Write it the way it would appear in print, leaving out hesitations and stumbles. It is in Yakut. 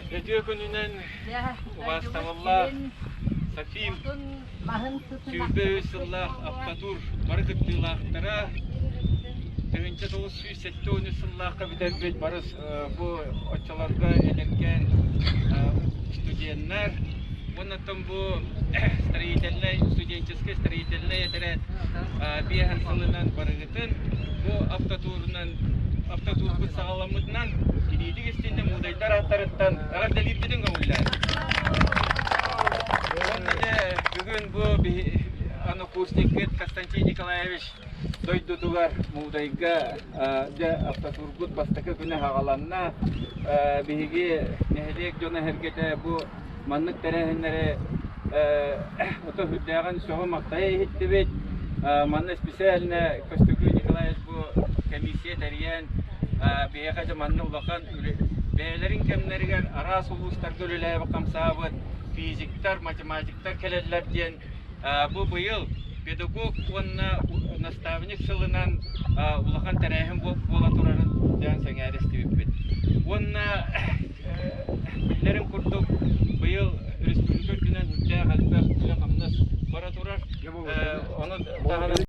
Үтүө күнүнэн убаастабыллаах Софим 23 сыллаах автотур бары кыттыылаахтара 1973 сыллаахха бүтэрбит бары бу оччолорго эдэркээн студеннар уонна бу строительнай студенческай строительнай этэрээт биэһэн сылынан барыгытын бу автотурунан автотурбут саҕаламмытынан итиитик истиннэ муудайдар ааттарыттан эҕэрдэлиирбитин көҥүллээн. Уонна дьэ бүгүн бу однокурсникпыт Константин Николаевич дойдутугар Муудайга дьэ автотурбут бастакы күнэ саҕаланна. Биһиги нэһилиэк дьоно-сэргэтэ бу Маннык тэрээһиннэри ото сүрдээҕин сөҕө-махтайа иһиттибит. Манна специально Көстөкүүн Николаевич бу комиссия тэрийэн, биһиэхэ дьэ манна улахан бэйэлэрин кэмнэригэр араас улуустарга үлэлээбит хамсаабыт физиктар, математиктар кэлэллэр диэн Бу быйыл педагог уонна наставник сылынан улахан тэрээһин буола турарын дээн сэҥээрэ истибиппит. Уонна биллэрин курдук быйыл республика үрдүнэн үрдээх элбэх үлэ-хамнас бара турар. Ону таһынан.